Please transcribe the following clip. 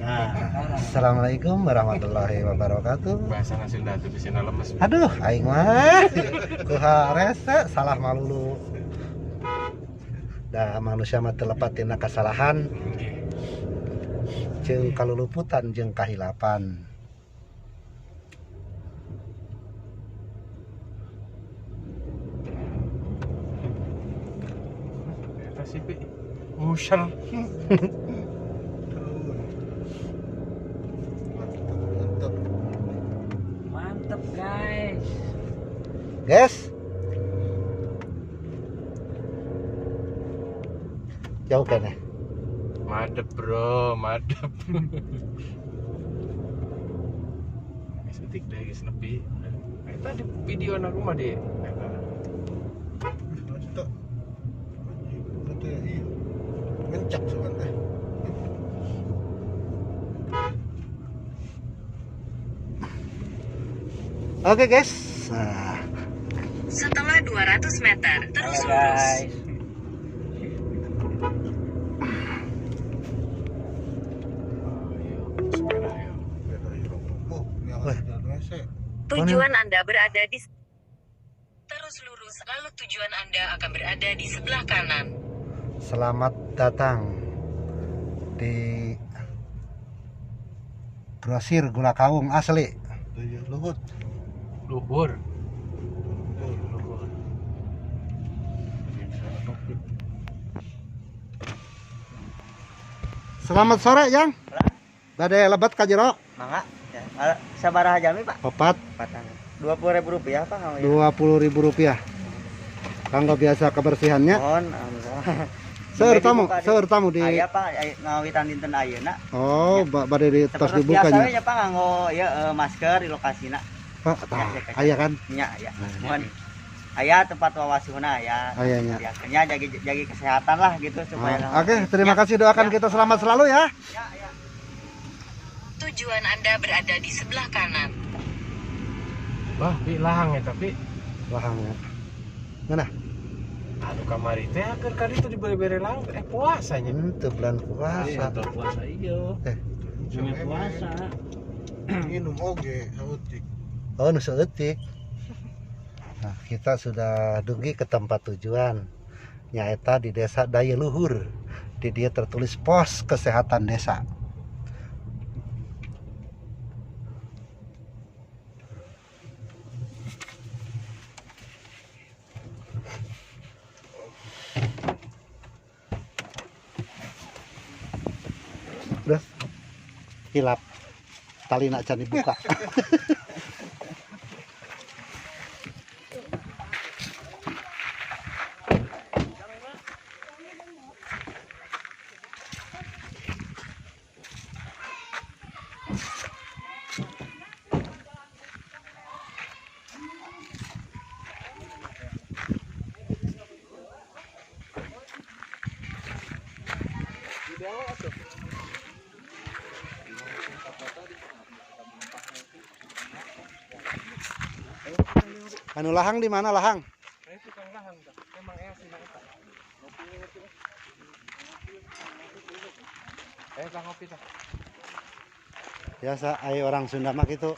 Nah, assalamualaikum warahmatullahi wabarakatuh. Bahasa Sunda tuh bisa lemes. Aduh, aing mah kuha rese salah malulu. Da manusia mah teu lepat tina kasalahan. Jeung kaluluputan jeung kahilapan. Eta sih pi. Musher. Mantep guys. Guys. Jauh kan ya? Madep bro, madep. Setik deh guys nepi. Eta di video aku mah di. Ngencak sebentar. Oke guys. Nah. Setelah 200 meter terus lurus. Tujuan Anda berada di terus lurus, lalu tujuan Anda akan berada di sebelah kanan. Selamat datang di Grosir Gula Kawung asli. Luhur. Luhur. Luhur. Selamat sore, Yang. Bade lebat ka jero. Mangga. Ya, sabaraha jami, Pak? Opat. 20.000 rupiah, Pak. 20.000 rupiah. Kanggo biasa kebersihannya. Mohon, alhamdulillah. Seueur tamu di aya, Pak, ngawitan dinten ayeuna. Oh, ya. Bade di tos dibukanya. Biasa we Pak nganggo ya masker di lokasina. Pak, tah, aya kan? Nya, aya. Mohon. Aya tempat wawasuhna aya. Ayanya. Biasanya jaga kesehatan lah gitu supaya. Oh, oke, terima kasih, doakan ya. Kita selamat selalu ya. Ya, ya. Tujuan Anda berada di sebelah kanan. Wah, pi lahang ya tapi lahangnya. Mana? Aduh kamari teh keur kali itu dibere-bere lahang puasanya. Itu bulan puasa. Iya, puasa iya. Cuma puasa. Minum oge saeutik. Oh, nu saeutik. Nah, kita sudah dugi ke tempat tujuan. Nyaeta di Desa Dayaluhur. Di dia tertulis pos kesehatan desa. Udah hilap tali nak can dibuka. Anu lahang di mana lahang? Tukang lahang, emang ngopi tah. Biasa ayo orang Sunda mah gitu.